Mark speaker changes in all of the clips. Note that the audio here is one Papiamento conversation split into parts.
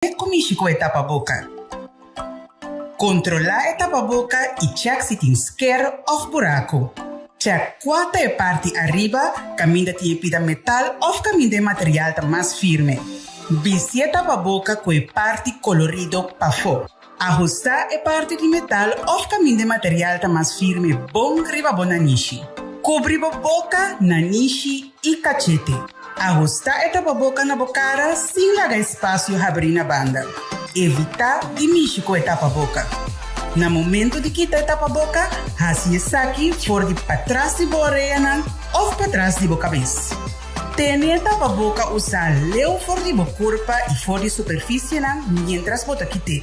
Speaker 1: E kumishi ku e tapaboka. Kontrolá e tapaboka i chèk si tin sker òf buraku. Chèk kua ta e parti ariba kaminda tin e pida metal òf kaminda e material ta mas firme. Bisti e tapaboka ku e parti kolorido pafó. Ahustá e parti di metal òf kaminda e material ta mas firme bon riba bo nanishi. Kubri bo boka, nanishi i kachete. Ahustá e tapaboka na bo kara sin laga espasio habrí na banda. Evitá di mishi ku e tapaboka. Na momento di kita e tapaboka, hasi esaki for di patras di bo oreanan òf patras di bo kabes. Tene e tapaboka usá leu for di bo kurpa i for di superfisienan miéntras bo ta kit'é.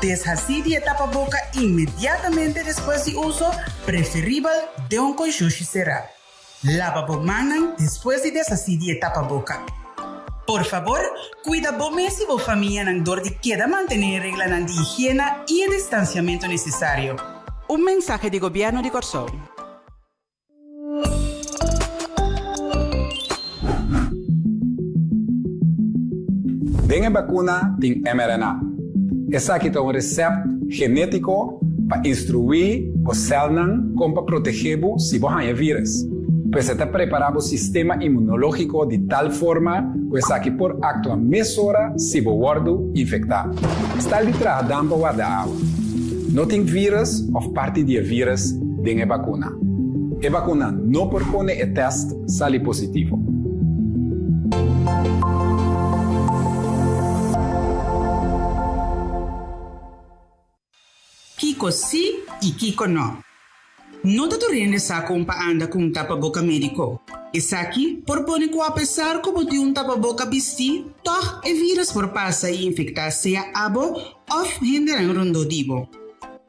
Speaker 1: Deshasí di e tapaboka inmediatamente despues di uso, preferibel den un konshushi será. Laba bo mannan despues di deshasí di e tapaboka. Por fabor, kuida bo mes i bo famianan dor di keda mantené e reglanan di higiena i e distansiamentu nesesario. Un mensahe di Gobièrnu di Kòrsou.
Speaker 2: Den e bakuna tin mRNA. Esaki ta un resèpt genétiko pa instruí bo sèlnan kon pa protegé bo si bo haña vírùs. Pues e ta prepará bo sistema inmunológiko di tal forma ku esaki por aktua mesora si bo wòrdu infektá. Stal di traha dam pa warda awa. No tin vírùs òf parti di e vírùs den e bakuna. E bakuna no por pone e tèst sali positivo.
Speaker 1: Kiko sí i kiko nò. No ta tur hende sa kon pa anda ku un tapaboka médiko. Esaki por pone ku apesar ku bo tin un tapaboka bistí, tòg e vírùs por pasa i infektá sea abo òf hendenan rondó di bo.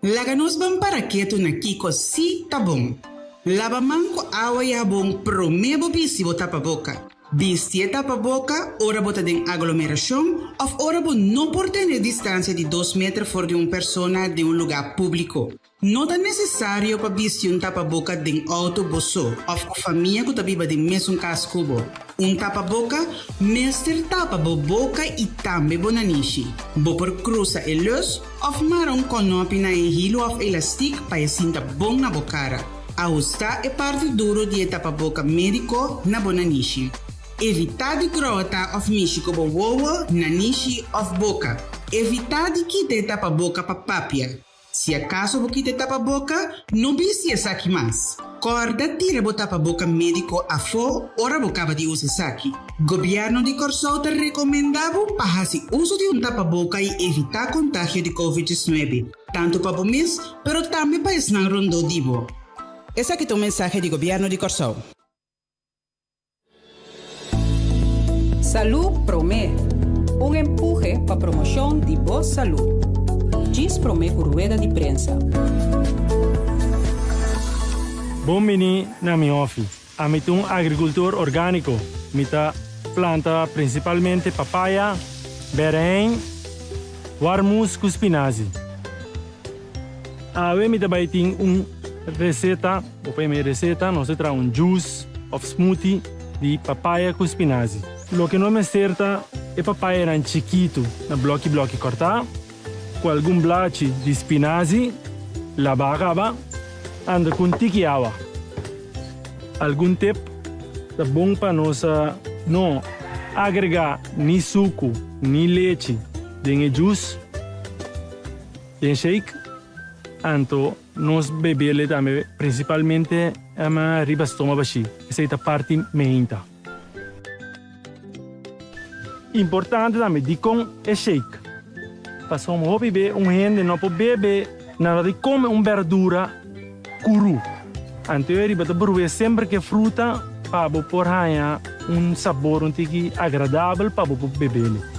Speaker 1: Laga nos ban para ketu na kiko sí ta bon. Laba man ku awa i habon promé bo bisti bo tapaboka. Bisti e tapaboka ora bo ta den aglomerashon òf ora bo no por tene distansia di dos meter for di un persona den un lugá públiko. No ta nesesario pa bisti un tapaboka den outo bo so òf ku famia ku ta biba den mesun kas ku bo. Un tapaboka mester tapa bo boka i tambe bo nanishi. Bo por krusa e lus òf mara un kònòpi na e hilu òf elastik pa e sinta bon na bo kara. Ahustá e parti duro di e tapaboka médiko na bo nanishi. Evitá di grota òf mishi ku bo wowo, nanishi òf boka. Evitá di kita e tapaboka pa papia. Si akaso bo kita e tapaboka, no bisti esaki mas. Kòrda tira bo tapaboka médiko afó ora bo kaba di usa esaki. Gobièrnu di Kòrsou ta rekomendá bo pa hasi uso di un tapaboka i evitá kontagio di Covid 19, tantu pa bo mes, pero tambe pa esnan rondó di bo. Esaki ta un mensahe di Gobièrnu di Kòrsou.
Speaker 3: Salú Promé, un empuhe pa promoshon di bo salú. Djis promé ku rueda di prensa.
Speaker 4: Bon bini na mi hòfi. Ami ta un agrikultor orgániko. Mi ta planta prinsipalmente papaya, bèrèin, warmus ku spinazi. Awe mi ta bai tin un reseta, bo por yama e reseta, nos ta traha un juice of smoothie di papaya ku spinazi. Loke nos mester ta e papayanan chikitu na bloki bloki kòrtá, ku algun blachi di spinazi labá kaba, anda ku un tiki awa. Algun tip ta bon pa nos no agregá ni suku ni lechi den e juice. Den shake, anto nos bebele tambe principalmente riba stoma bashi, esey ta parti meinta. Importante tambe dikon e shake, pasobra hopi be un hende no por bebe nada di come un berdura kuru, anto e riba ta bruhe semper ke fruta pa bo por haña un sabor un tiki agradabel pa bo por bebele.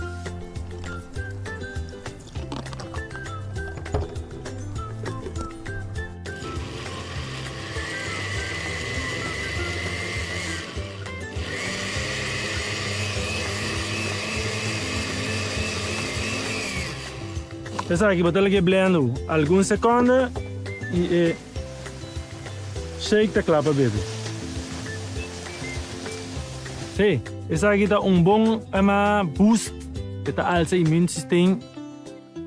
Speaker 4: Esaki bo ta lag'é blend algun sekonde i e shake ta kla pa bebe. Sí, esaki ta un bon boost. E ta alsa immuunsysteem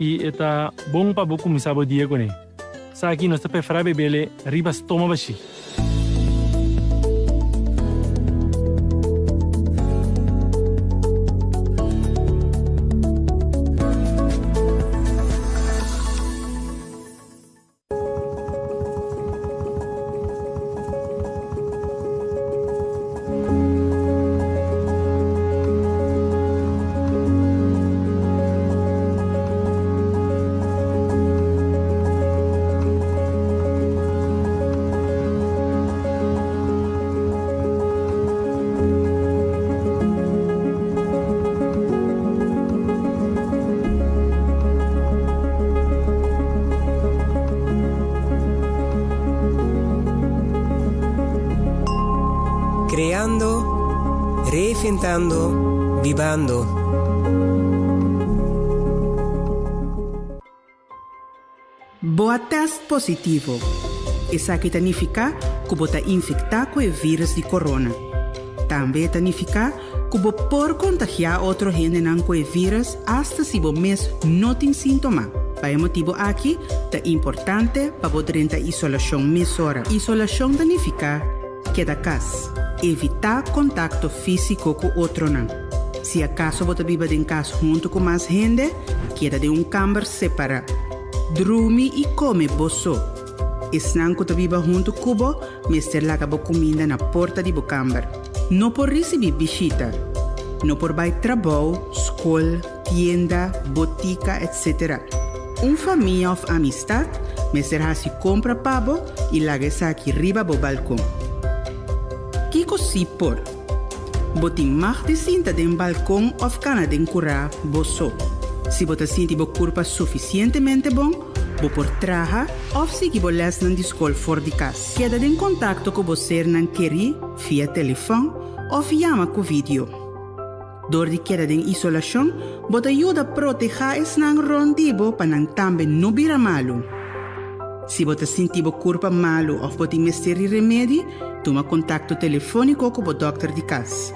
Speaker 4: i e ta bon pa bo kuminsá bo dia kuné. Esaki nos ta preferá bebele riba stoma bashí.
Speaker 5: Creando, reinventando, bibando.
Speaker 1: Bo a tèst positivo. Esaki ta nifiká ku bo ta infektá ku e vírùs di corona. Tambe e ta nifiká ku bo por kontagiá otro hendenan ku e vírùs asta si bo mes no tin síntoma. Pa e motibu aki ta importante pa bo drenta isolashon mesora. Isolashon ta nifiká keda kas. Evitá kontakto físiko ku otronan. Si akaso bo ta biba den kas huntu ku mas hende, keda den un kamber separá. Drumi i kome bo so. Esnan ku ta biba huntu ku bo mester laga bo kuminda na porta di bo kamber. No por risibí bishita. No por bai trabou, skol, tienda, botika, etc. Un famia òf amistat mester hasi kompra pa bo i laga esaki riba bo balkon. Kiko sí por? Bo tin mag di sinta den balkon òf kana den kurá bo so. Si bo ta sinti bo kurpa sufisientemente bon, bo por traha òf sigui bo lèsnan di skol for di kas. Keda den kontakto ku bo sernan kerí via telefòn òf yama ku vidio. Dor di keda den isolashon, bo ta yuda protehá esnan rònt di bo pa nan tambe no bira malu. Si bo ta sinti bo kurpa malu òf bo tin mester di remedi, tuma kontakto telefóniko ku bo dòkter di kas.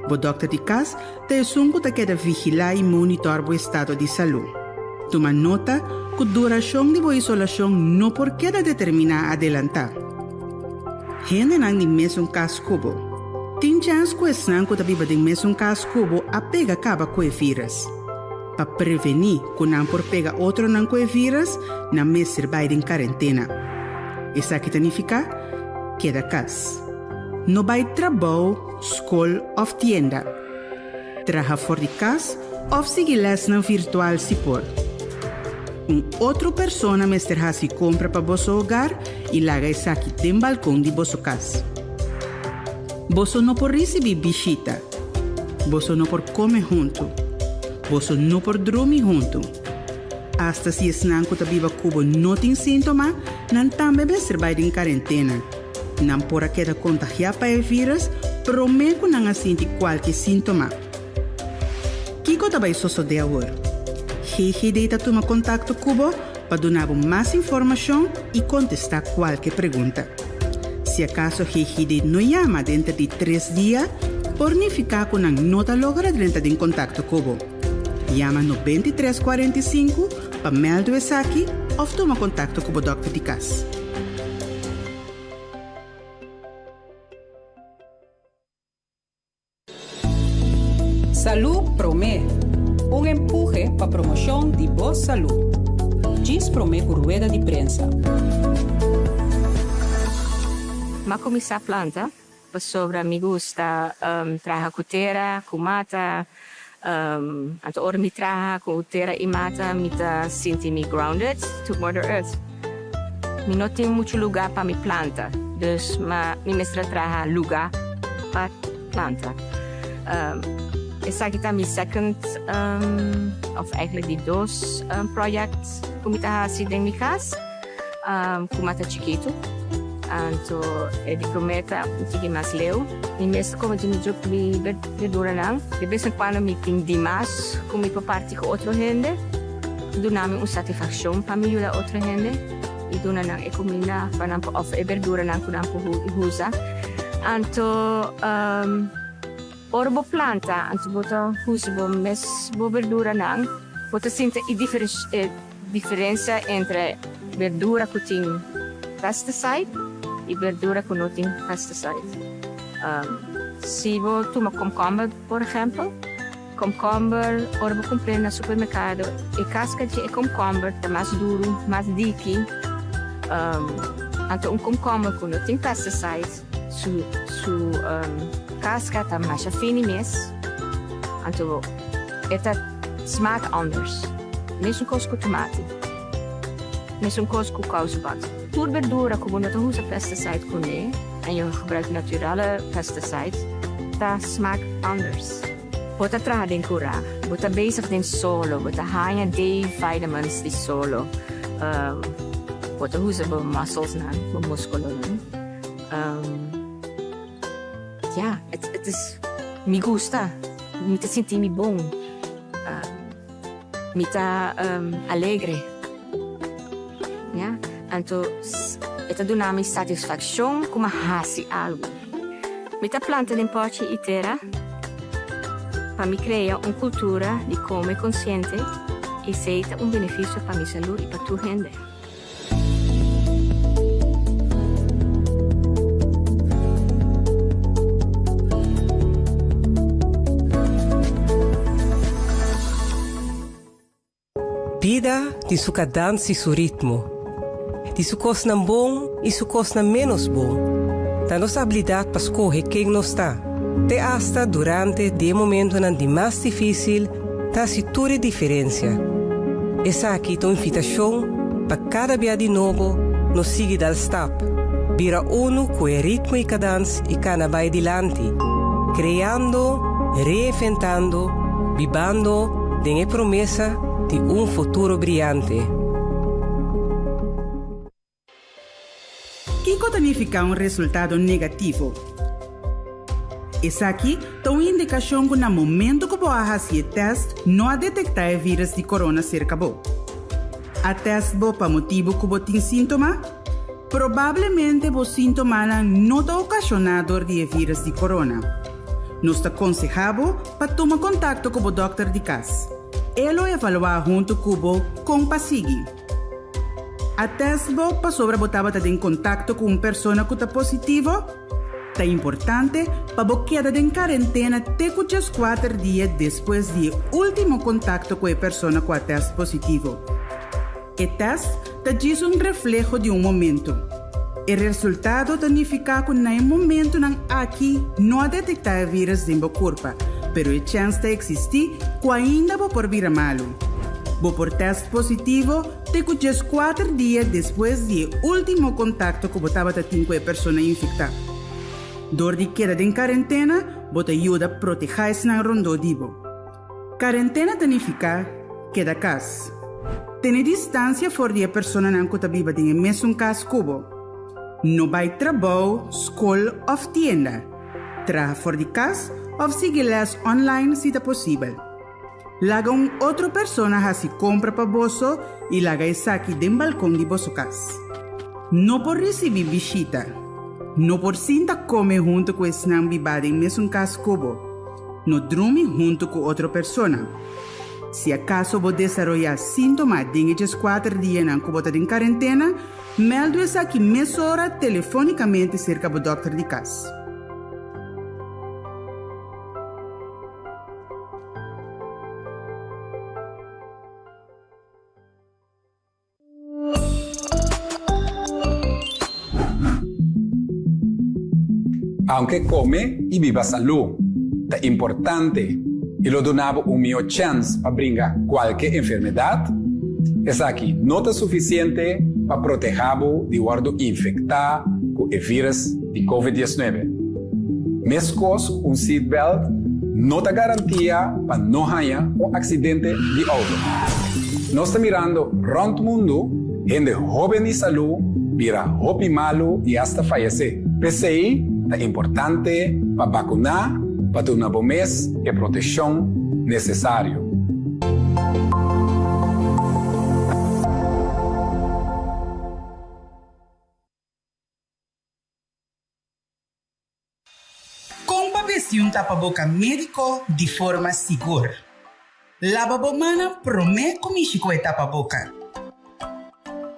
Speaker 1: Bo dòkter di kas ta esun ku ta keda vigilá i monitòr bo estado di salú. Tuma nota ku durashon di bo isolashon no por keda determiná adelantá. Hendenan di mesun kas ku bo. Tin chèns ku esnan ku ta biba den mesun kas ku bo a pega kaba ku e vírùs. Pa prevení ku nan por pega otronan ku e vírùs, nan mester bai den karentena. Esaki ta nifiká keda kas. No bai trabou, skol òf tienda. Traha for di kas òf sigui lèsnan virtual si por. Un otro persona mester hasi kompra pa boso hogar i laga esaki den balkon di boso kas. Boso no por risibí bishita. Boso no por kome huntu. Boso no por drumi huntu. Asta si esnan ku ta biba ku bo no tin síntoma, nan tambe mester bai den karentena. Nan por a keda kontagiá pa e vírùs promé ku nan a sinti kualke síntoma. Kiko ta bai sosodé awor? GGD ta tuma kontakto ku bo pa duna bo mas informashon i kontestá kualke pregunta. Si akaso GGD no yama denter di tres dia, por nifiká ku nan no ta logra drenta den kontakto ku bo. Yama 93 45 pa mèldu esaki òf tuma kontakto ku bo dòkter di kas.
Speaker 3: Salú Promé, un empuhe pa promoshon di bo salú. Djis promé ku rueda di prensa.
Speaker 6: M'a kuminsá planta pasobra mi gusta traha ku tera, ku mata. Anto ora mi traha ku tera i mata mi ta sinti mi grounded to mother earth. Mi no tin muchu lugá pa mi planta, dus ma mi mester a traha lugá pa planta. Esaki ta mi second of eigenlijk di dos project ku mi ta hasi den mi kas. Ku mata chikitu. Anto e di promé ta un tiki mas leu. Mi mes ta kome di mi mi berduranan. De bes en kuando mi tin dimas ku mi por parti ku otro hende. Duna mi un satisfakshon pa mi yuda otro hende i duna nan e kuminda pa nan por òf e berduranan ku nan por usa. Anto. Ora bo planta anto bo ta usa bo mes bo berduranan, bo ta sinti e e diferencia entre berdura cu tin pesticide y berdura cu no tin pesticide. Si bo tuma komkomber por ehempel, komkomber ora bo cumpr'e na supermercado e casca dje e komkomber ta mas duru, mas diki. Anto un komkomber cu no tin pesticide. Su su casca ta masha fini mes, anto e ta smaak anders. Mesun cos cu tomati, mesun cos cu kousenband. Tur berdura cu bo no ta usa pesticide cune en je gebruikt naturale pesticide ta smaak anders. Bo ta traha den cura, bo ta bezig den solo, bo ta haña D-vitamins di solo, bo ta usa bo musclesnan, bo musculonan. Ja, het is, mi gusta, mi ta sinti mi bon, mi ta alegre, ja, anto e ta duna mi satisfaccion cu mi a haci algo. Mi ta planta den pochi y tera pa mi crea un cultura di come consciente y esey ta un beneficio pa mi salud y pa tur hende.
Speaker 5: Bida tin su kadans i su ritmo. Tin su kosnan bon i su kosnan ménos bon. Ta nos abilidat pa skohe ken nos ta, te asta durante di e momentonan di mas difísil, ta hasi tur e diferensia. Esaki ta un invitashon pa kada bia di nobo nos sigui dal stap, bira unu ku e ritmo i kadans i kana bai dilanti, kreando, reinventando, bibando den e promesa di un futuro briante.
Speaker 1: Kiko ta nifiká un resultado negativo? Esaki ta un indikashon ku na momento ku bo a hasi e tèst no a detektá e vírùs di korona serka bo. A tèst bo pa motibu ku bo tin síntoma? Probablemente bo síntomanan no ta okashoná dor di e vírùs di korona. Nos ta konsehá bo pa tuma kontakto ku bo dòkter di kas. E lo evaluá huntu ku bo kon pa sigui. A test bo pasobra bo tabata den kontakto ku un persona ku ta positivo? Ta importante pa bo keda den karentena te ku djeskuater dia despues di e último kontakto ku e persona ku a test positivo. E test ta djis un refleho di un momento. E resultado ta nifiká ku na e momentunan aki no a detektá e vírus den bo kurpa, pero e chèns ta eksistí ku ainda bo por bira malu. Bo por test positivo te ku djeskuater dia despues di e último kontakto ku bo tabata tin ku e persona infektá. Dor di keda den karentena, bo ta yuda protehá esnan rondó di bo. Karentena ta nifiká keda kas. Tene distansia for di e personanan ku ta biba den e mesun kas ku bo. No bai trabou, skol òf tienda. Traha for di kas òf sigui lès online si ta posibel. Laga un otro persona hasi kompra pa boso i laga esaki den balkon di boso kas. No por risibí bishita. No por sinta kome huntu ku esnan bibá den mesun kas ku bo. No drumi huntu ku otro persona. Si akaso bo desaroyá síntoma den e djeskuater dianan ku bo ta den karentena, mèldu esaki mesora telefónikamente serka bo dòkter di kas.
Speaker 2: Aunke kome i biba salú ta importante i lo duna bo un mihó chèns pa bringa kualke enfermedat, esaki no ta sufisiente pa protehá bo di wòrdu infektá ku e vírùs di Covid 19. Meskos ku un seatbelt no ta garantia pa no haña un aksidente di outo. Nos ta mirando rònt mundu hende hóben di salú bira hopi malu i asta fayesé. P'esei ta importante pa bakuná pa duna bo mes e proteshon nesesario.
Speaker 1: Kon pa bisti bisti un tapaboka médiko di forma sigur. Laba bo mannan promé ku mishi ku e tapaboka.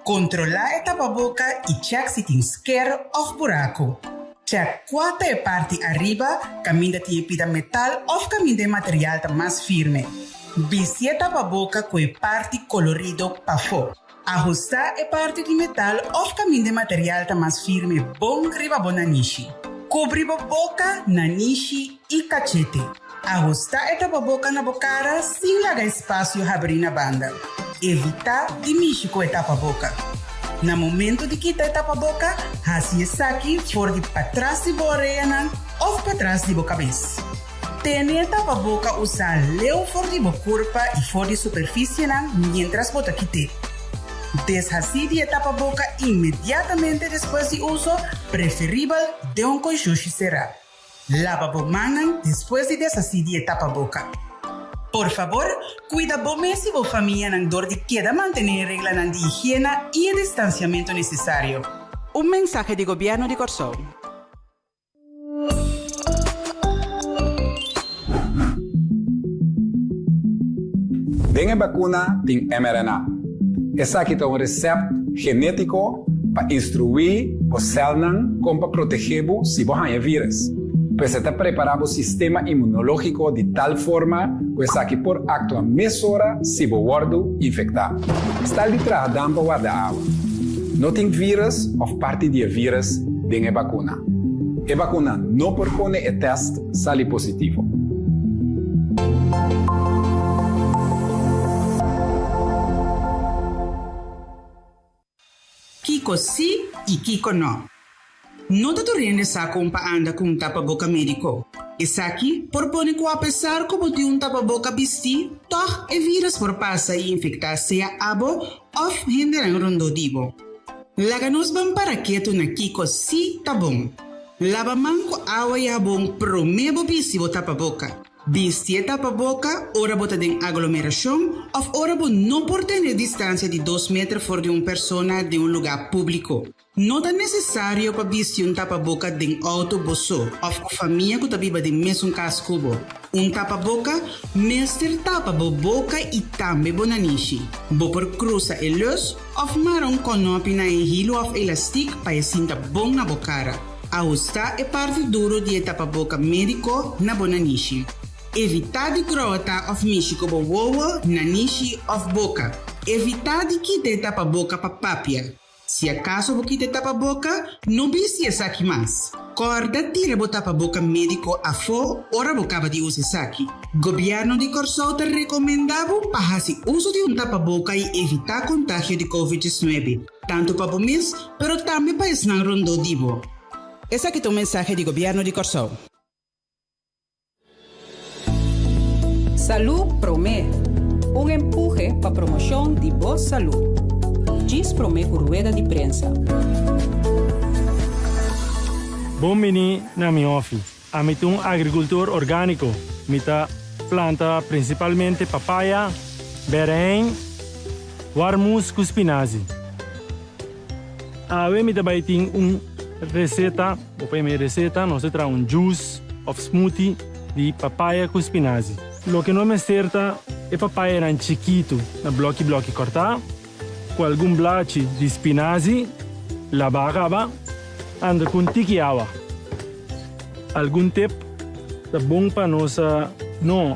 Speaker 1: Kontrolá e tapaboka i chèk si tin sker òf buraku. Chèk kua ta e parti ariba kaminda tin e pida metal òf kaminda e material ta mas firme. Bisti e tapaboka ku e parti kolorido pafó. Ahustá e parti di metal òf kaminda e material ta mas firme bon riba bo nanishi. Kubri bo boka, nanishi i kachete. Ahustá e tapaboka na bo kara sin laga espasio habrí na banda. Evitá di mishi ku e tapaboka. Na momento di kita e tapaboka, hasi esaki for di patras di bo oreanan òf patras di bo kabes. Tene e tapaboka usá leu for di bo kurpa i for di superfisienan miéntras bo ta kit'é. Deshasí di e tapaboka inmediatamente despues di uso, preferibel den un konshushi será. Laba bo mannan despues di deshasí di e tapaboka. Por fabor, kuida bo mes i bo famianan dor di keda mantené e reglanan di higiena i e distansiamentu nesesario. Un mensahe di Gobièrnu di Kòrsou.
Speaker 2: Den e bakuna tin mRNA. Esaki ta un resèpt genétiko pa instruí bo sèlnan kon pa protegé bo si bo haña vírùs. Pues e ta prepará bo sistema inmunológiko di tal forma ku esaki por aktua mesora si bo wòrdu infektá. Stal di traha dam pa warda awa. No tin vírùs òf parti di e vírùs den e bakuna. E bakuna no por pone e tèst sali positivo.
Speaker 1: Kiko sí i kiko no? No ta tur hende sa kon pa anda ku un tapaboka médiko. Esaki por pone ku apesar ku bo tin un tapaboka bistí, tòg e vírùs por pasa i infektá sea abo òf hendenan rondó di bo. Laga nos ban para ketu na kiko sí ta bon. Laba man ku awa i habon promé bo bisti bo tapaboka. Bisti e tapaboka ora bo ta den aglomerashon òf ora bo no por tene distansia di dos meter for di un persona den un lugá públiko. No ta nesesario pa bisti un tapaboka den outo bo so òf ku famia ku ta biba den mesun kas ku bo. Un tapaboka mester tapa bo boka i tambe bo nanishi. Bo por krusa e lus òf mara un kònòpi na e hilu òf elastik pa e sinta bon na bo kara. Ahustá e parti duru di e tapaboka médiko na bo nanishi. Evitá di grota òf mishi ku bo wowo, nanishi òf boka. Evitá di kita e tapaboka pa papia. Si akaso bo kita e tapaboka, no bisti esaki mas. Kòrda tira bo tapaboka médiko afó ora bo kaba di usa esaki. Gobièrnu di Kòrsou ta rekomendá bo pa hasi uso di un tapaboka i evitá kontagio di Covid 19, tantu pa bo mes, pero tambe pa esnan rondó di bo. Esaki ta un mensahe di Gobièrnu di Kòrsou.
Speaker 3: Salú Promé, un empuhe pa promoshon di bo salú. Djis promé ku rueda di prensa.
Speaker 4: Bon bini na mi hòfi. Ami ta un agrikultor orgániko. Mi ta planta prinsipalmente papaya, bèrèin, warmus ku spinazi. Awe mi ta bai tin un reseta, bo por yama e reseta, nos ta traha un juice of smoothie di papaya ku spinazi. Loke nos mester ta e papayanan chikitu na bloki bloki kòrtá, ku algun blachi di spinazi labá kaba, anda ku un tiki awa. Algun tip ta bon pa nos no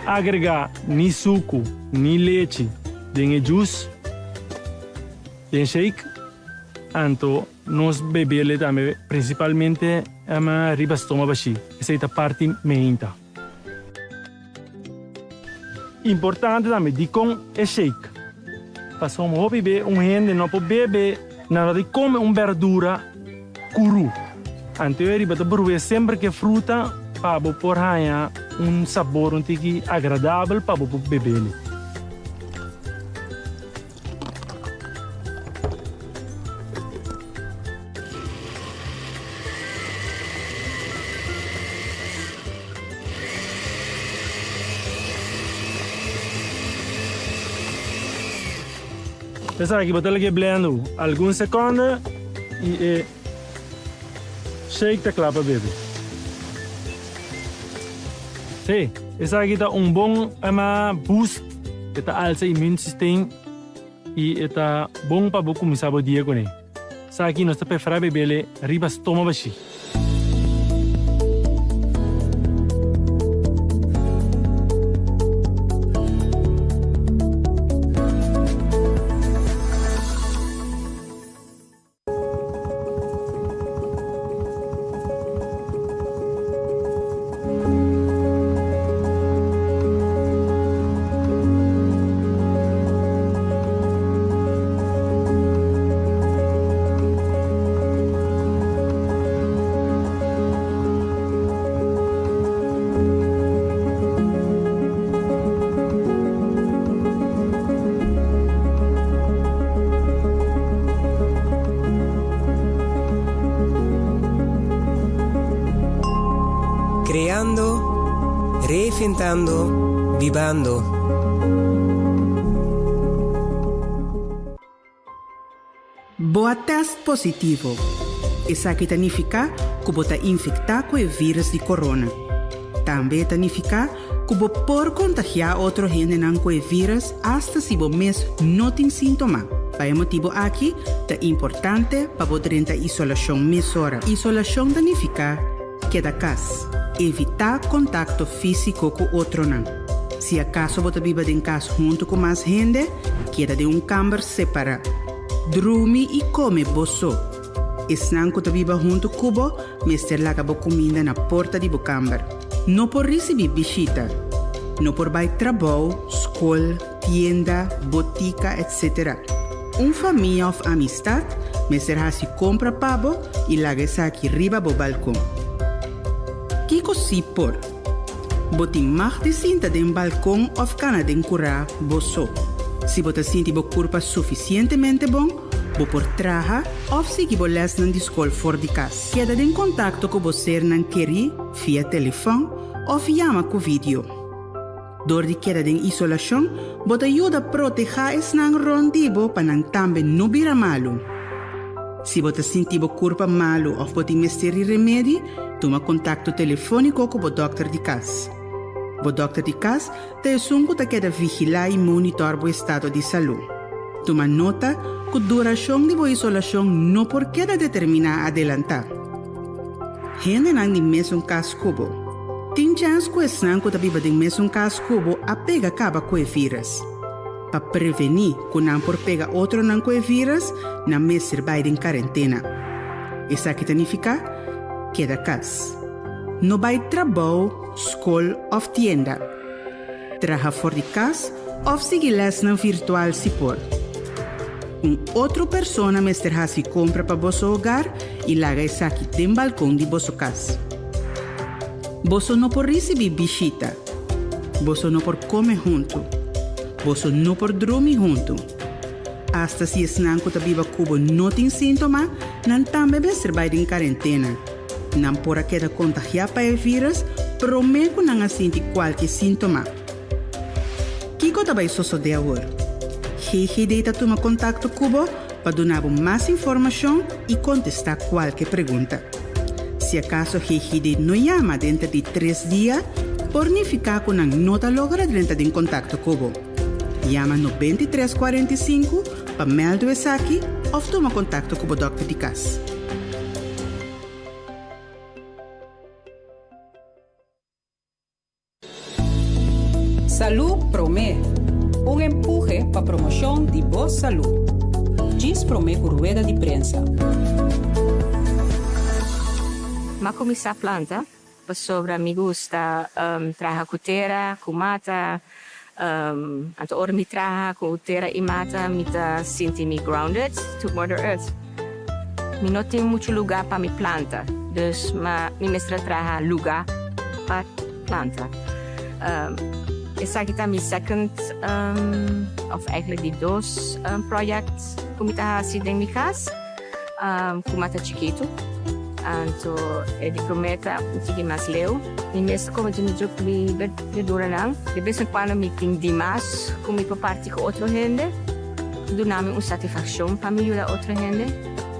Speaker 4: agregá ni suku ni lechi den e juice. Den shake, anto nos bebele tambe principalmente riba stoma bashi, esey ta parti meinta. Importante tambe dikon e shake, pasobra hopi be un hende no por bebe nada di come un berdura kuru, anto e riba ta bruhe semper ke fruta pa bo por haña un sabor un tiki agradabel pa bo por bebele. Esaki bo ta lag'é blendo algun sekonde i e shake ta kla pa bebe. Sí, esaki ta un bon ema boost, e ta alsa immuunsysteem i e ta bon pa bo kuminsá bo dia kuné. Esaki nos ta preferá bebele riba stoma bashí.
Speaker 5: Creando, reinventando, bibando.
Speaker 1: Bo a test positivo. Esaki ta nifiká ku bo ta infektá ku e vírus di corona. Tambe e ta nifiká ku bo por kontagiá otro hendenan ku e vírus asta si bo mes no tin síntoma. Pa e motibu aki ta importante pa bo drenta isolashon mesora. Isolashon ta nifiká keda kas. Evitá kontakto físiko ku otronan. Si akaso bo ta biba den kas huntu ku mas hende, keda den un kamber separá. Drumi i kome bo so. Esnan ku ta biba huntu ku bo mester laga bo kuminda na porta di bo kamber. No por risibí bishita. No por bai trabou, skol, tienda, botika, etc. Un famia òf amistat mester hasi kompra pa bo i laga esaki riba bo balkon. Kiko sí por? Bo tin mag di sinta den balkon òf kana den kurá bo so. Si bo ta sinti bo kurpa sufisientemente bon, Bo por traha òf sigui bo lèsnan di skol for di kas. Keda den kontakto ku bo sernan kerí via telefòn òf yama ku vidio. Dor di keda den isolashon, bo ta yuda protehá esnan rònt di bo pa nan tambe no bira malu. Si bo ta sinti bo kurpa malu òf bo tin mester di remedi, tuma kontakto telefóniko ku bo dòkter di kas. Bo dòkter di kas ta esun ku ta keda vigilá i monitòr bo estado di salú. Tuma nota ku durashon di bo isolashon no por keda determiná adelantá. Hendenan di mesun kas ku bo. Tin chèns ku esnan ku ta biba den mesun kas ku bo a pega kaba ku e vírus. Pa prevení ku nan por pega otronan ku e vírus, nan mester bai den karentena. Esaki ta nifiká, keda kas. No bai trabou, skol òf tienda. Traha for di kas òf sigui lèsnan virtual si por. Un otro persona mester hasi kompra pa boso hogar i laga esaki den balkon di boso kas. Boso no por risibí bishita. Boso no por kome huntu. Boso no por drumi huntu. Asta si esnan ku ta biba ku bo no tin síntoma, nan tambe mester bai den karentena. Nan por a keda kontagiá pa e vírus promé ku nan a sinti kualke síntoma. Kiko ta bai sosodé awor? GGD ta tuma kontakto ku bo pa duna bo mas informashon i kontestá kualke pregunta. Si akaso GGD no yama denter di tres dia, por nifiká ku nan no ta logra drenta den kontakto ku bo. Yama 93 45 pa mèldu esaki òf tuma kontakto ku bo dòkter di kas.
Speaker 3: Salú Promé, un empuhe pa promoshon di bo salú. Djis promé ku rueda di prensa.
Speaker 6: M'a kuminsá planta pasobra mi gusta traha ku tera, ku mata. Anto ora mi traha ku tera i mata mi ta sinti mi grounded to mother earth. Mi no tin muchu lugá pa mi planta, dus ma mi mester a traha lugá pa planta. Esaki ta mi second of eigenlijk di dos project ku mi ta hasi den mi kas. Ku mata chikitu. Anto e di promé ta un tiki mas leu. Mi mes ta kome mi druk mi berduranan. De bes en kuando mi tin dimas ku mi por parti ku otro hende. Duna mi un satisfakshon pa mi yuda otro hende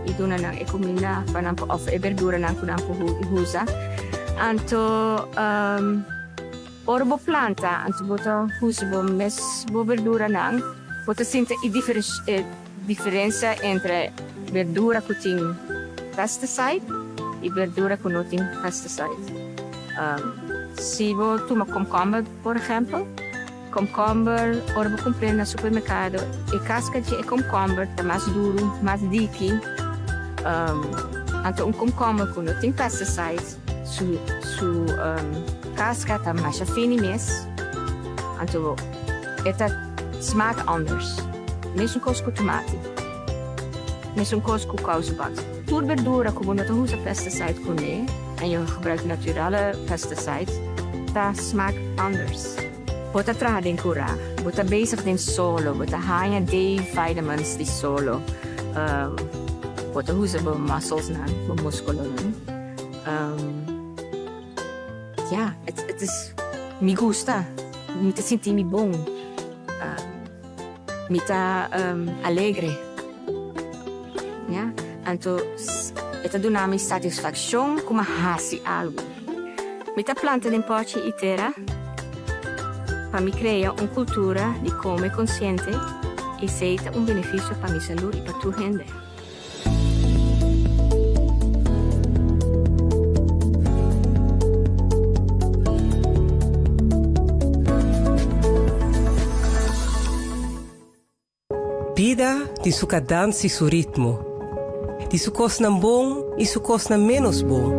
Speaker 6: i duna nan e kuminda pa nan por òf e berduranan ku nan por usa. Anto. Ora bo planta anto bo ta usa bo mes bo berduranan, bo ta sinti e e diferensia entre berdura ku tin pesticide i berdura ku no tin pesticide. Si bo tuma komkomber por ehèmpel, komkomber ora bo kumpr'é na supermerkado e kaska dje e komkomber ta mas duru, mas diki. Anto un komkomber ku no tin pesticide Su su casca ta masha fini mes, anto e ta smaak anders. Mesun cos cu tomati, mesun cos cu kousenband. Tur berdura cu bo no ta usa pesticide cune en je gebruikt naturale pesticide ta smaak anders. Bo ta traha den cura, bo ta bezig den solo, bo ta haña D-vitamins di solo, bo ta usa bo musclesnan, bo musculonan. Ja, het is, mi gusta, mi ta sinti mi bon, mi ta alegre, ja, anto e ta duna mi satisfaccion cu mi a haci algo. Mi ta planta den pochi y tera pa mi crea un cultura di come consciente y esey ta un beneficio pa mi salud y pa tur hende.
Speaker 5: Bida tin su kadans i su ritmo, tin su kosnan bon i su kosnan ménos bon.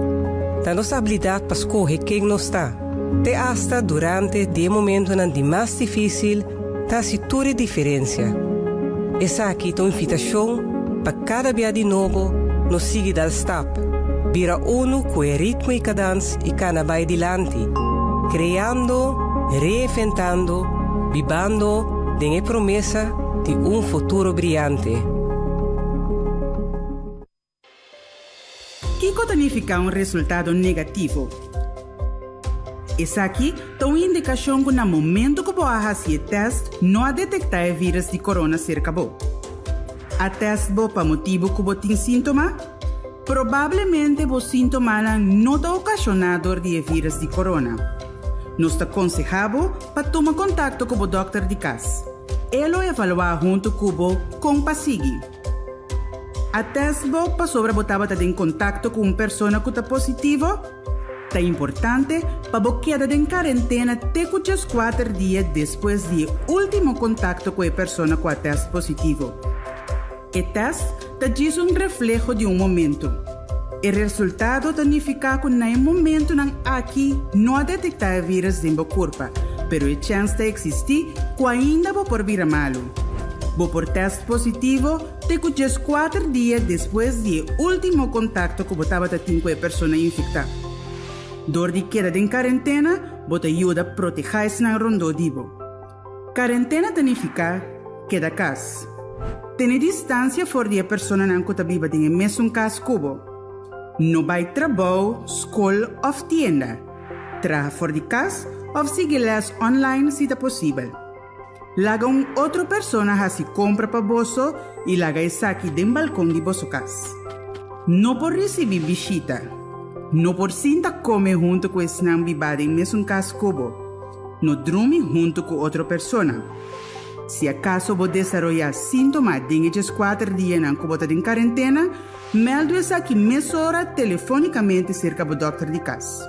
Speaker 5: Ta nos abilidat pa skohe ken nos ta, te asta durante di e momentonan di mas difísil, ta hasi tur e diferensia. Esaki ta un invitashon pa kada bia di nobo nos sigui dal stap, bira unu ku e ritmo i kadans i kana bai dilanti, kreando, reinventando, bibando den e promesa di un futuro briante.
Speaker 1: Kiko ta nifiká un resultado negativo? Esaki ta un indikashon ku na momentu ku bo a hasi e tèst no a detektá e vírus di korona serka bo. A tèst bo pa motibu ku bo tin síntoma? Probablemente bo síntomanan no ta okashoná dor di e vírus di korona. Nos ta konsehá bo pa tuma kontakto ku bo dòkter di kas. E lo evaluá huntu ku bo kon pa sigui. A test bo pasobra bo tabata den kontakto ku un persona ku ta positivo? Ta importante pa bo keda den karentena te ku djeskuater dia despues di e último kontakto ku e persona ku a test positivo. E test ta djis un refleho di un momento. E resultado ta nifiká ku na e momentunan aki no a detektá e vírus den bo kurpa, pero e chèns ta eksistí ku ainda bo por bira malu. Bo por tèst positivo te ku djeskuater dia despues di e último kontakto ku bo tabata tin ku e persona infektá. Dor di keda den karentena, bo ta yuda protehá esnan rondó di bo. Karentena ta nifiká keda kas. Tene distansia for di e personanan ku ta biba den e mesun kas ku bo. No bai trabou, skol òf tienda. Traha for di kas òf sigui lès online si ta posibel. Laga un otro persona hasi kompra pa boso i laga esaki den balkon di boso kas. No por risibí bishita. No por sinta kome huntu ku esnan bibá den mesun kas ku bo. No drumi huntu ku otro persona. Si akaso bo desaroyá síntoma den e djeskuater dianan ku bo ta den karentena, mèldu esaki mesora telefónikamente serka bo dòkter di kas.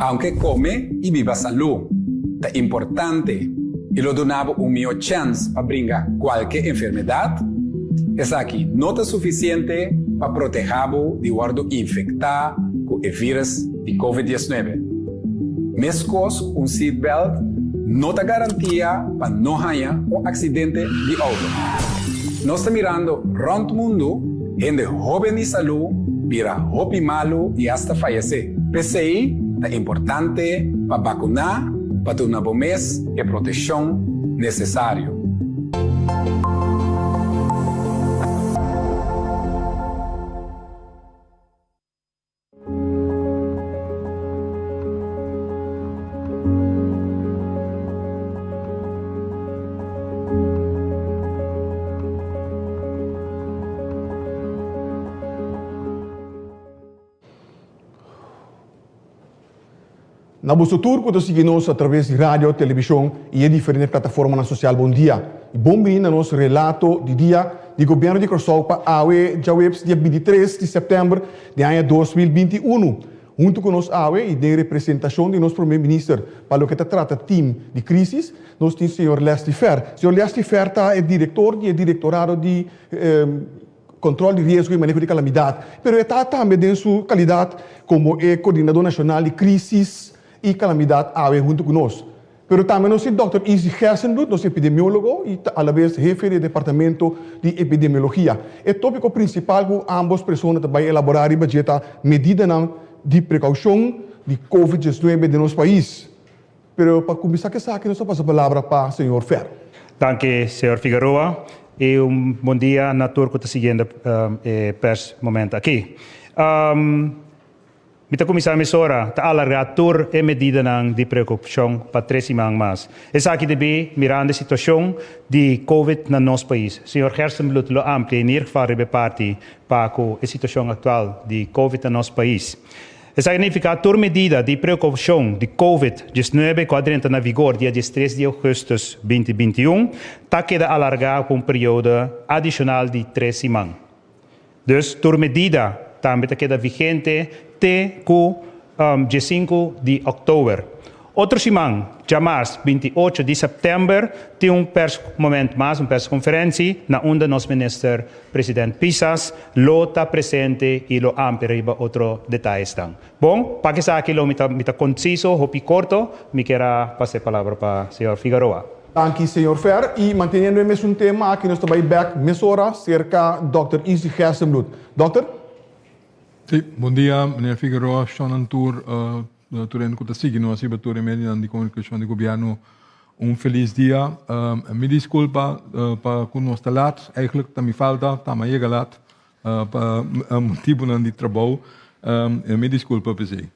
Speaker 2: Aunke kome i biba salú ta importante i lo duna bo un mihó chèns pa bringa kualke enfermedat, esaki no ta sufisiente pa protehá bo di wòrdu infektá ku e vírus di Covid 19. Meskos ku un seatbelt no ta garantia pa no haña un aksidente di outo. Nos ta mirando rònt mundu hende hóben di salú bira hopi malu i asta fayesé. P'esei ta importante pa bakuná pa duna bo mes e proteshon nesesario.
Speaker 7: Na boso tur ku ta sigui nos a traves di radio, televishon i e diferente plataformanan sosial bon dia i bon bini na nos relato di dia di Gobièrnu di Kòrsou pa awe djaweps dia 23 di sèptèmber di aña 2021. Huntu ku nos awe i den representashon di nos Prome Minister pa loke ta trata tim di krísis nos tin señor Leslie Fer. Señor Leslie Fer ta e direktor di e Direktorado di Control di Riesgo y Maneho di Calamidad, pero e ta tambe den su calidad como e Coordinador Nacional di Crisis y Calamidad awe hunto cu nos. Pero tambe nos tin Dòkter Izzy Gerstenbluth, nos epidemiologo y ta alabes hefe di e Departamento di Epidemiologia. E topico principal cu ambos persona ta bay elabora riba dje ta medidanan di precaucion di Covid 19 den nos pais. Pero pa cuminsa cu esaki nos ta pasa palabra pa señor Fer.
Speaker 8: Danki señor Figueroa y un bon dia na tur cu ta siguiendo e pers momento aki. Mi ta cuminsa mesora ta alarga tur e medidanan di preocupacion pa tres siman mas. Esaki debí mirando e situacion di covid na nos pais. Señor Gerstenbluth lo amplia in ieder geval riba e parti pa cu e situacion actual di covid na nos pais. Esaki nifiká tur medida di preokoushon di Covid 19 ku a drenta na vigor dia 13 di ougùstùs 2021 ta keda alargá ku un periodo adishonal di tres siman. Dus tur medida tambe ta keda vigente te ku 15 di òktober. Otro siman, djamars 28 di sèptèmber, tin un pèrsmoment mas, un pèrskonferensi, na unda nos minister president Pisas lo ta presente i lo amplia riba otro detayesnan. Bon, pa esaki lo mi ta mi ta konsiso, hopi korto, mi kier a pasa e palabra pa señor Figaroa.
Speaker 7: Danki señor Fer, i manteniendo e mesun tema aki nos ta bai bèk mesora serka dòkter Izzy Gerstenbluth. Dòkter?
Speaker 9: Sí, bon dia meneer Figueroa, shonnan tur tur hende ku ta sigui nos riba tur e medionan di komunikashon di gobièrnu un felis dia. Mi diskulpa pa ku nos ta lat, eigentlik ta mi falta, ta mi a yega lat pa motibunan di trabou, mi diskulpa p'esei.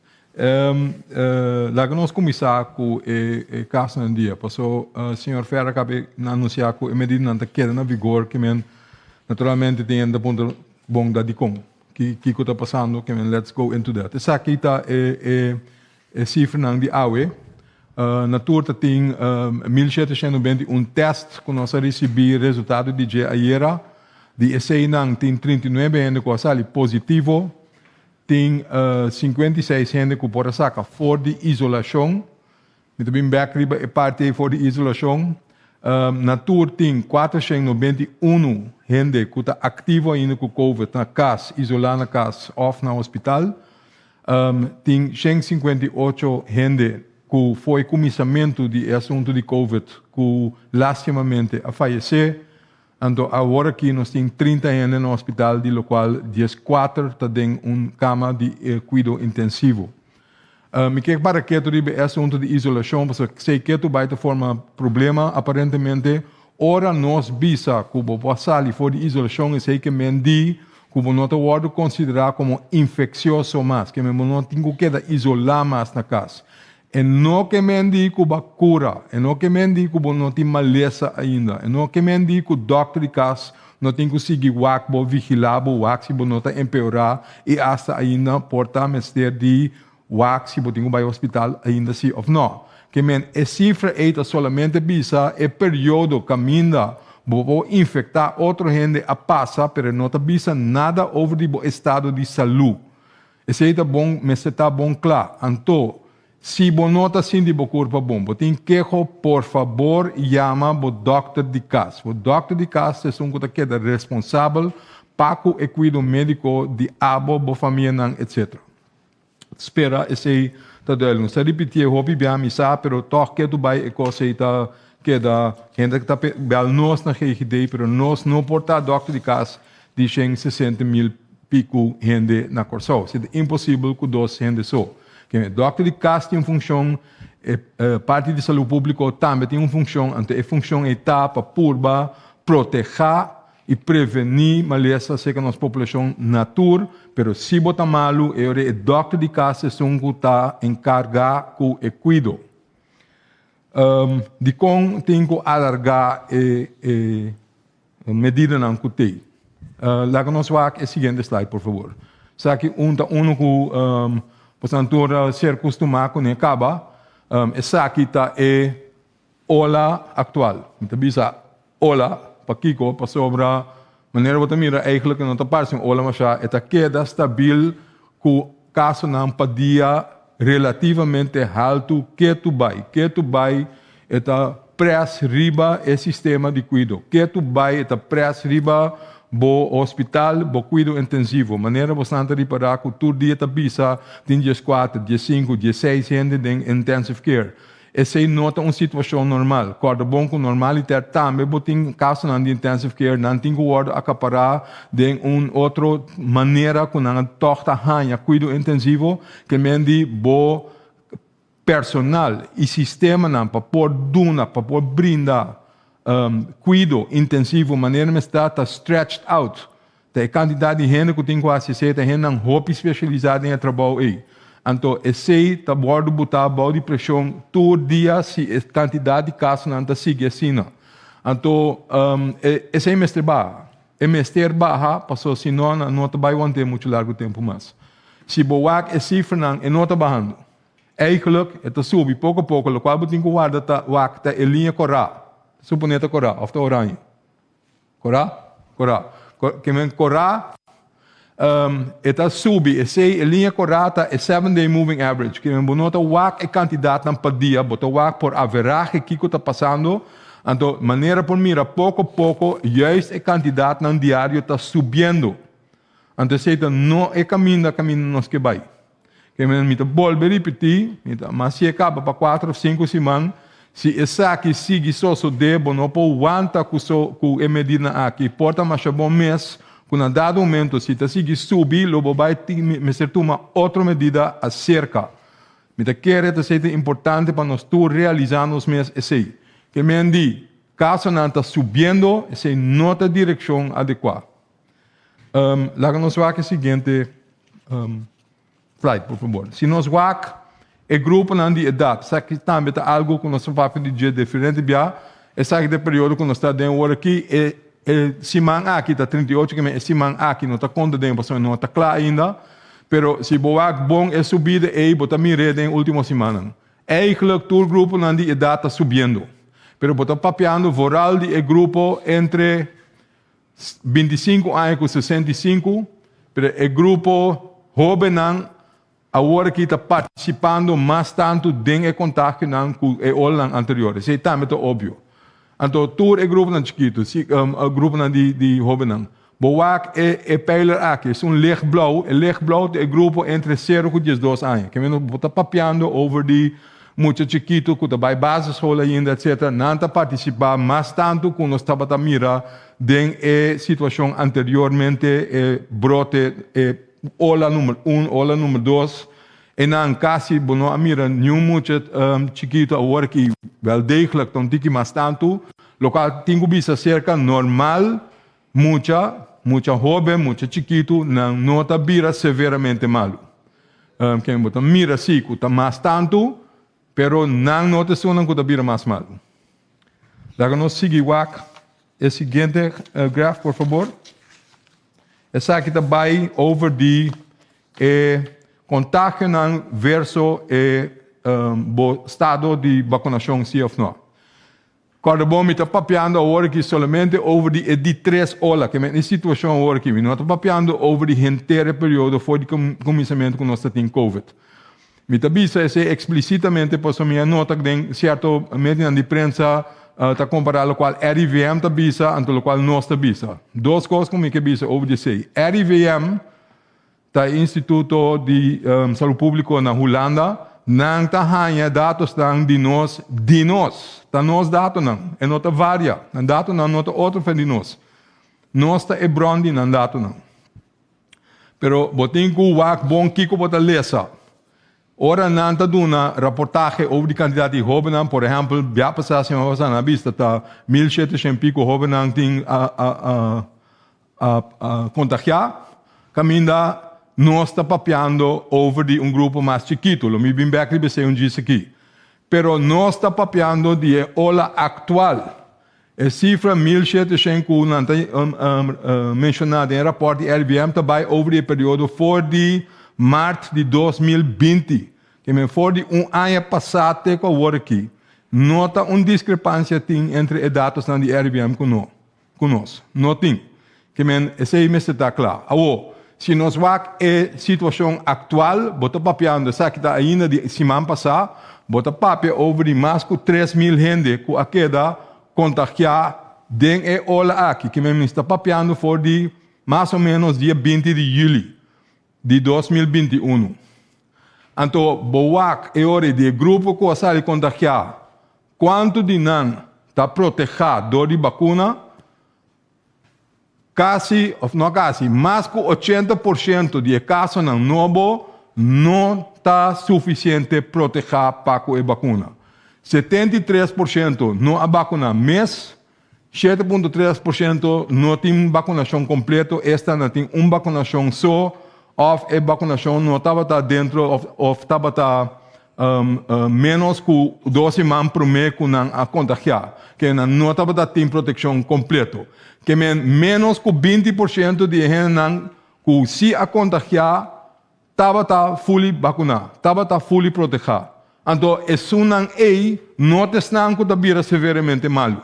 Speaker 9: Laga nos kuminsá ku e kasonan dia, paso señor Ferrer a kaba di anunsiá ku e medidanan ta keda na vigor, ke men naturalmente tin hende ta puntra bon da dikon. Kiko ta pasando? Ke men let's go into that. Esaki ta e e sifranan di awe. Na tur ta tin 1721 test ku nos a risibí resultado di dje ayera. Di eseinan tin 39 hende ku a sali positivo. Tin 56 hende ku por a saka for di isolashon. Mi ta bin bek riba e parti ei for di isolashon. Na tur tin 491 hende ku ta aktivo ainda ku covid na kas, isolá na kas òf na hospital. Tin 158 hende ku for e kuminsamentu di e asuntu di covid ku lastimamente a fayesé. Anto awor aki nos tin 30 hende na hospital di lokual 14 ta den un kama di kuido intensivo. Mi ke para ketu riba e asuntu di isolashon pasobra esei ketu bai ta forma problema aparentemente. Ora nos bisa ku bo por sali for di isolashon esei ke men di ku bo no ta wòrdu konsiderá komo infeksioso mas, ke men bo no tin ku keda isolá mas na kas. E no ke men di ku bo a kura, e no ke men di ku bo no tin malesa ainda, e no ke men di ku dòkter di kas no tin ku sigui wak bo, vigilá bo, wak si bo no ta empeorá i asta ainda por ta mester di wak si bo tin ku bai hospital ainda si òf nò. Ke men e sifra ei ta solamente bisa e periodo kaminda bo por infektá otro hende a pasa pero e no ta bisa nada over di bo estado di salú. Esei ta bon, mester ta bon kla. Anto, si bo no ta sinti bo kurpa bon, bo tin keho, por fabor yama bo dòkter di kas. Bo dòkter di kas ta esun ku ta keda responsabel pa ku e kuido médiko di abo, bo famianan, etc. Spera esei ta duidelijk. Nos ta ripitié hopi bia, mi sa, pero tòg ketu bai e kos ei ta keda. Hende ta bèl nos na GGD, pero nos no por ta dòkter di kas di 160.000 piku hende na Kòrsou. Si ta imposibel ku dos hende so. Ke dòkter di kas tin un funshon, e parti di salú públiko tambe tin un funshon, anto e funshon ei ta pa purba protehá i prevení malesa serka nos populashon na tur, pero si bo ta malu e ora e dòkter di kas esun ku ta enkargá ku e kuido. Dikon tin ku alargá e medidanan ku tei? Laga nos wak e siguiente slide por fabor. Esaki un ta unu ku. Boso tur a ser kustumá kuné kaba, esaki ta e ola aktual. Mi ta bisa ola, pakiko? Pasobra manera bo ta mira eigenlijk no ta parse un ola masha, e ta keda stabil ku kasonan pa dia relativamente haltu ketu bai. Ketu bai e ta près riba e sistema di kuido. Ketu bai e ta près riba bo hospital, bo kuido intensivo. Manera bosnan ta ripará ku tur dia ta bisa tin 14, 15, 16 hende den intensive care. Esei no ta un situashon normal. Kòrda bon ku normaliter tambe bo tin kasonan di intensive care, nan tin ku wòrdu akapará den un otro manera ku nan a tòg ta haña kuido intensivo, ke men di bo personal i sistemanan pa por duna, pa por brinda kuido intensivo manera mester ta stretched out. Ta e kantidat di hende ku tin ku hasi esei ta hendenan hopi spesialisá den e trabou ei. Anto esei ta wòrdu butá bou di preshon tur dia si e kantidat di kasonan ta sigui asina. Anto esei mester baha. E mester baha pasobra si no nan no ta bai want'é muchu largu tempu mas. Si bo wak e sifranan e no ta bahando. Eigenlijk e ta subi poko poko lokual bo tin ku warda ta wak ta e liña korá. Suponé ta korá òf ta oraño. Korá? Korá. Ke men korá e ta subi. Esei e liña korá ta e seven day moving average. Ke men bo no ta wak e kantidatnan pa dia, bo ta wak por averahe kiko ta pasando. Anto manera por mira poko poko juist e kantidatnan diario ta subiendo. Anto esei ta no e kaminda kaminda nos ke bai. Ke men mi ta bolbe ripití, mi ta mas si e kaba pa kuater òf sinku siman, si esaki sigui sosodé bo no por wanta ku so ku e medidanan aki. Por ta masha bon mes ku na dado momento si ta sigui subi lo bo bai tin mester tuma otro medida aserka. Mi ta kere ta esei ta importante pa nos tur realisá nos mes esei. Ke men di kasonan ta subiendo esei no ta direkshon adekuá. Laga nos wak e siguiente slide, por fabor. Si nos wak e gruponan di edat, esaki tambe ta algu ku nos ta papia di dje diferente bia, esaki ta e periodo ku nos ta den ora aki, e e siman aki ta 38, ke men e siman aki no ta konta den pasobra no ta kla ainda, pero si bo wak bon e subida ei bo ta mir'é den e ultimo simannan. Eigenlijk tur gruponan di edat ta subiendo, pero bo ta papiando vooral di e grupo entre 25 aña ku 65, pero e grupo hóbennan awor aki ta partisipando mas tantu den e kontagionan ku e olanan anterior. Esei tambe ta obvio. Anto tur e gruponan chikitu, si gruponan di di hóbennan, bo wak e e peiler aki, esun lichtblauw, e lichtblauw ta e grupo entre sero ku 12 aña. Ke men bo ta papiando over di Mucha chikitu ku ta bai basisschool ainda etc. Nan ta partisipá mas tantu ku nos tabata mira den e situashon anteriormente, e brote, e ola number un, ola number dos. Einan kasi bo no a mira niun mucha chikitu awor ki wel degelijk ta un tiki mas tantu, lokual tin ku bisa serka normal mucha, mucha hoben, mucha chikitu nan no ta bira severamente malu. Ken bo ta mira si ku ta mas tantu, pero nan no ta esunnan ku ta bira mas malu. Laga nos sigui wak e siguiente graf, por fabor. Esaki ta bai over di e kontagionan verso e bo stado di bakunashon si òf no. Kòrda bon, mi ta papiando awor aki solamente over di e di tres ola, ke men e situashon awor aki. Mi no ta papiando over di henter e periodo for di kuminsamentu ku nos ta tin covid. Mi ta bisa esei eksplisitamente pasobra mi a nota ku den sierto medionan di prensa ta kompará lokual RIVM ta bisa anto lokual nos ta bisa. Dos kos ku mi ke bisa over di esei. RIVM Ta e Instituto di Salud Públiko na Hulanda, nan ta haña datosnan di nos di nos. Ta nos datonan, e no ta varia. Nan datonan no ta otro fen di nos. Nos ta e bron di nan datonan. Pero bo tin ku wak bon kiko bo ta lesa. Ora nan ta duna raportahe over di kantidat di hóbennan, por ehèmpel, bia pasá siman pasá nan a bista ta 1700 piko hóbennan tin a a a a kontagiá, kaminda nos ta papiando over di un grupo mas chikitu. Lo mi bin bèk riba esei un djis aki. Pero nos ta papiando di e ola aktual. E sifra 1700 ku nan ta menshoná den e rapòrt di RIVM ta bai over di e periodo for di mart di 2020, ke men for di un aña pasá te ku awor aki, no ta un diskrepansia tin entre e datosnan di RIVM ku no, ku nos. No tin. Ke men esei mester ta kla. Awor, si nos wak e situashon aktual, bo ta papiando, esaki ta ainda di siman pasá, bo ta papia over di mas ku 3000 hende ku a keda kontagiá den e ola aki. Ke men mi sta papiando for di mas o ménos dia 20 di yüli di 2021. Anto bo wak e ora di e grupo ku a sali kontagiá, kuantu di nan ta protehá dor di bakuna? Kasi, òf no kasi, mas ku 80% di e kasonan nobo no ta sufisiente protehá pa ku e bakuna. 73% no a bakuná mes, 7.3% no tin bakunashon kompleto, esta nan tin un bakunashon so òf e bakunashon no tabata dentro òf tabata ménos ku 2 siman promé ku nan a kontagiá, ke nan no tabata tin protekshon kompleto. Ke men ménos ku 20% di e hendenan ku sí a kontagiá tabata fully bakuná, tabata fully protehá. Anto esunnan ei no ta esnan ku ta bira severamente malu.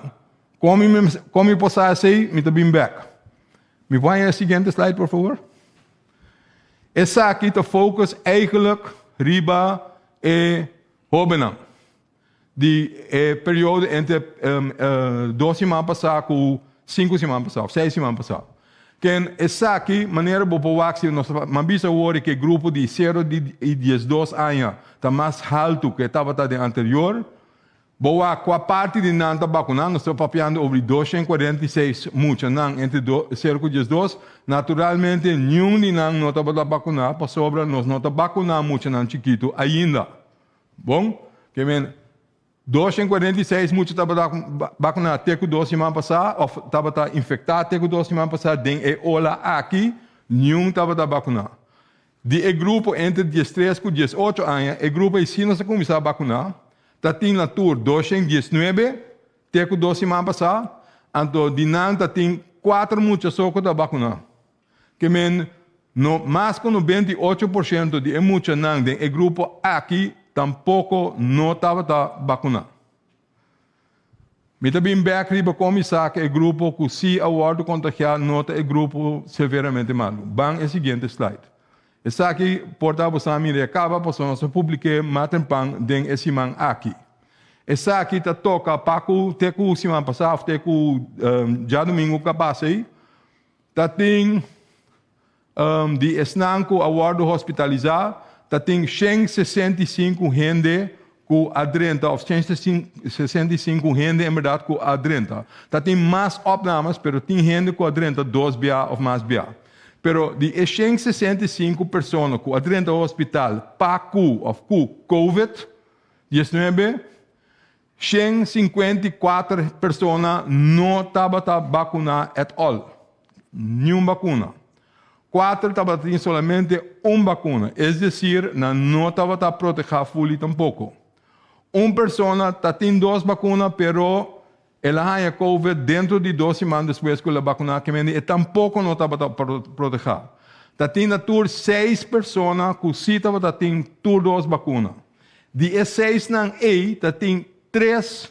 Speaker 9: Kon mi kon mi por sa esei? Mi ta bin bèk. Mi por haña e siguiente slide, por favor? Esaki ta focus eigenlijk riba e hóbennan di e periodo entre 2 siman pasá ku 5 siman pasá òf 6 siman pasá. Ken esaki manera bo por wak si nos ta bisa awor ku e grupo di 0 i 12 aña ta mas haltu ku e tabata den anterior. Bo wak kua parti di nan ta bakuná, nos ta papiando over di 246 muchanan entre 0 ku 12, naturalmente niun di nan no tabata bakuná pasobra nos no ta bakuná muchanan chikitu ainda. Bon, ke men 246 mucha tabata bakuná te ku 2 siman pasá òf tabata infektá te ku 2 siman pasá den e ola aki, niun tabata bakuná. Di e grupo entre 13 ku 18 aña, e grupo ei sí nos a kuminsá bakuná, ta tin na tur 219 te ku 2 siman pasá, anto di nan ta tin 4 mucha so ku ta bakuná. Ke men no mas ku 98% di e muchanan den e grupo aki tampoko no tabata bakuná. Mi ta bin bèk riba kon mi sa ku e grupo ku sí a wòrdu kontagiá no ta e grupo severamente malu. Ban e siguiente slide. Esaki por ta bo sa mira e kaba pasobra nos a publik'é mas trempan den e siman aki. Esaki ta toka pa ku te ku siman pasá òf te ku djadumingu ku a pasa ei ta tin di esnan ku a wòrdu hospitalisá ta tin 165 hende ku a drenta òf 165 hende en bèrdat ku a drenta. Ta tin mas opnames pero tin hende ku a drenta dos bia òf mas bia. Pero di e 165 persona ku a drenta hospital pa ku òf ku covid 19, 154 persona no tabata bakuná at all, niun bakuna. Kuater tabatin solamente un bakuna, es desir nan no tabata protehá fully tampoko. Un persona ta tin dos bakuna pero el a haña covid dentro di 2 siman despues ku el a bakuná kemente e tampoko no tabata protehá. Ta tin na tur 6 persona ku sí tabata tin tur dos bakuna. Di e seisnan ei ta tin tres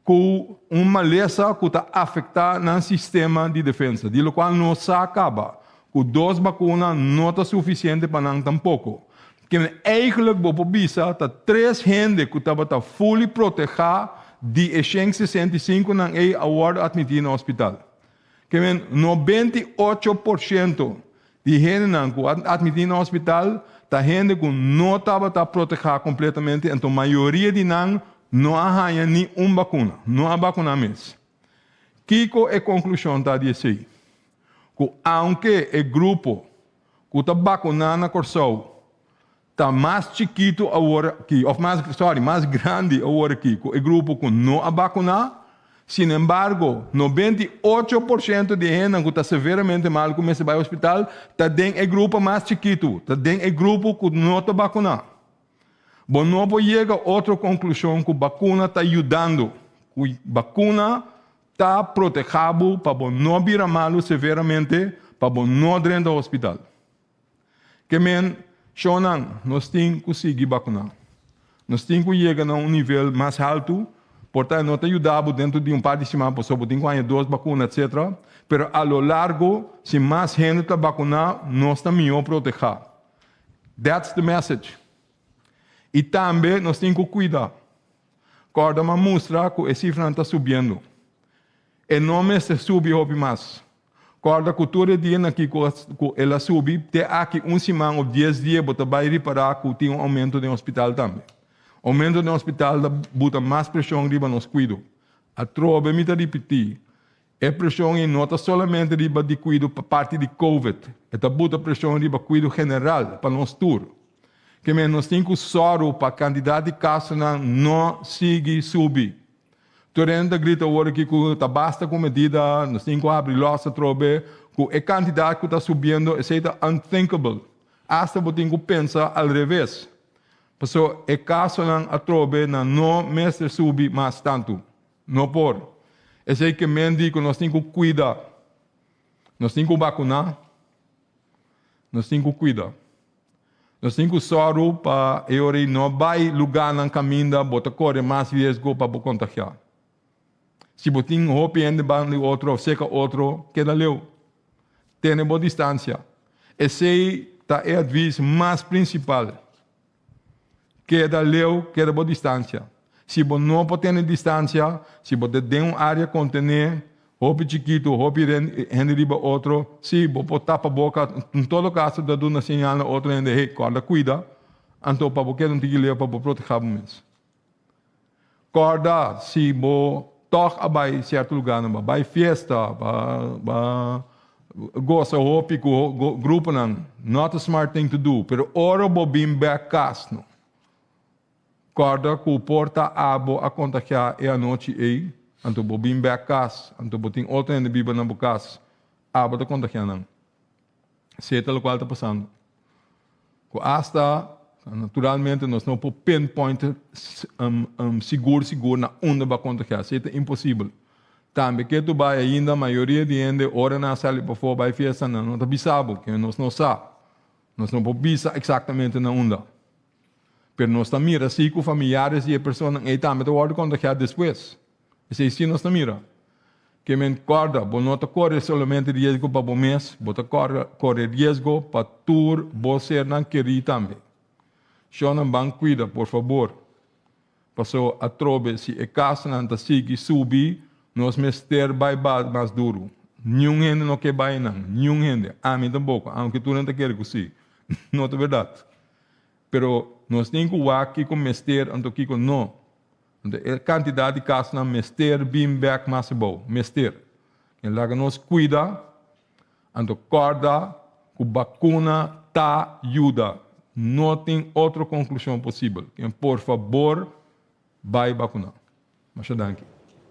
Speaker 9: ku un malesa ku ta afektá nan sistema di defensa, di lokual nos sa kaba ku dos bakuna no ta sufisiente pa nan tampoko. Kimen eigentlik bo por bisa ta tres hende ku tabata fully protehá di e 165 nan ei a wòrdu atmití na hospital. Kimen 98% di hendenan ku a atmití na hospital ta hende ku no tabata protehá kompletamente, anto mayoria di nan no a haña ni un bakuna, no a bakuná mes. Kiko e konklushon ta di esei? Ku aunke e grupo ku ta bakuná na Kòrsou ta mas chikitu awor aki, òf mas, sòri, mas grandi awor aki ku e grupo ku no a bakuná. Sinembargo, 98% di e hendenan ku ta severamente malu ku mester bai hospital ta den e grupo mas chikitu, ta den e grupo ku no ta bakuná. Bo no por yega otro konklushon ku bakuna ta yudando, ku bakuna ta protehá bo pa bo no bira malu severamente, pa bo no drenta hospital. Ke men, Shonnan, nos tin ku sigui bakuná. Nos tin ku yega na un nivel mas haltu, por ta e no ta yuda bo dentro di un par di siman pasobra bo tin ku haña dos bakuna etcetera, pero a lo largo si mas hende ta bakuná nos ta mihó protehá. That's the message. I tambe nos tin ku kuida. Kòrda m'a mustra ku e sifranan ta subiendo. E no mester subi hopi mas. Kòrda ku tur e dianan aki ku el a subi, te aki un siman òf dies dia bo ta bai ripará ku tin un oumento den hospital tambe. Oumento den hospital ta buta mas preshon riba nos kuido. Atrobe mi ta ripití, e preshon ei no ta solamente riba di kuido pa parti di covid, e ta buta preshon riba kuido general pa nos tur. Ke men nos tin ku sòru pa kantidat di kasonan no sigui subi. Tur hende ta grita awor aki ku ta basta ku medida, nos tin ku habri lòs atrobe, ku e kantidat ku ta subiendo esei ta unthinkable. Asta bo tin ku pensa al reves. Pasobra e kasonan atrobe nan no mester subi mas tantu. No por. Esei ke men di ku nos tin ku kuida. Nos tin ku bakuná. Nos tin ku kuida. Nos tin ku sòru pa e ora ei no bai lugánan kaminda bo ta kore mas riesgo pa bo kontagiá. Si bo tin hopi hende banda di otro òf serka otro, keda leu. Tene bo distansia. Esei ta e advis mas prinsipal. Keda leu, keda bo distansia. Si bo no por tene distansia, si bo ta den un área kontené, hopi chikitu, hopi hende riba otro, sí, bo por tapa boka, en todo kaso ta duna señal na otro hende, hey, kòrda kuida, anto pa bo keda un tiki leu pa bo protehá bo mes. Kòrda si bo tòg a bai sierto lugánan, bo a bai fiesta, bo a bo a gosa hopi ku gruponan, not a smart thing to do, pero ora bo bin bèk kas no. Kòrda ku por ta abo a kontagiá e anochi ei, anto bo bin bèk kas, anto bo tin otro hende biba na bo kas, abo ta kontagiá nan. Esei ta lokual ta pasando. Ku asta, naturalmente nos no por pinpoint sigur sigur na unda bo a kontagiá, esei ta imposibel. Tambe ke tu bai ainda mayoria di hende ora nan a sali pafó bai fiesta nan no ta bisa bo, ke nos no sa. Nos no por bisa eksaktamente na unda. Pero nos ta mira si ku familiares di e personanan ei tambe ta wòrdu kontagiá despues. Esei si nos ta mira. Ke men kòrda, bo no ta kore solamente riesgo pa bo mes, bo ta kòrda kore riesgo pa tur bo sernan kerí tambe. Shònan ban kuida, por fabor. Paso atrobe si e kasonan ta sigui subi, nos mester bai bat mas duru. Niun hende no ke bai nan, niun hende, ami tampoko, aunke tur nan ta kere ku si. No ta bèrdat. Pero nos tin ku wak kiko mester anto kiko no. Anto e kantidat di kasnan mester bin bèk mas abou. Mester. E laga nos kuida, anto kòrda ku bakuna ta yuda. No tin otro konklushon posibel. Por fabor bai bakuna. Masha danki.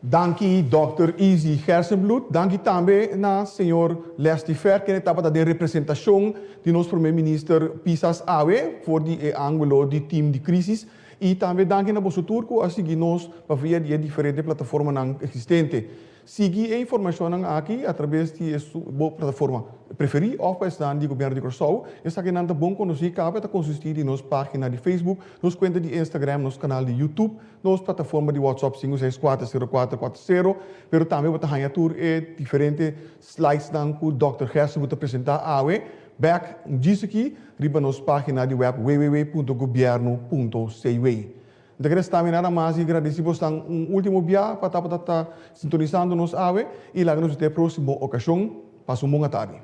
Speaker 7: Danki Dòkter Izzy Gerstenbluth. Danki tambe na señor Leslie Fer kende tabata den representashon di nos Prome Minister Pisas awe for di e angulo di team di crisis. I tambe danki na boso tur ku a sigui nos pa via di e diferente plataformanan existente. Sigui e informashonnan aki atrabes di e bo plataforma preferí òf pa esnan di Gobièrnu di Kòrsou. Esakinan ta bon konosí kaba e ta konsistí di nos página di Facebook, nos kuenta di Instagram, nos kanal di YouTube, nos plataforma di WhatsApp sinku seis kuater sero kuater kuater sero, pero tambe bo ta haña tur e diferente slidesnan ku Dòkter Gerson bo ta presentá awe bèk djis aki riba nos página di wèb www.gobierno.cw. N ta kere sta mi nada mas di gradisí bosnan un último bia pa tabata ta sintonisando nos awe i laga nos wit e próksimo okashon. Pasa un bon atardi.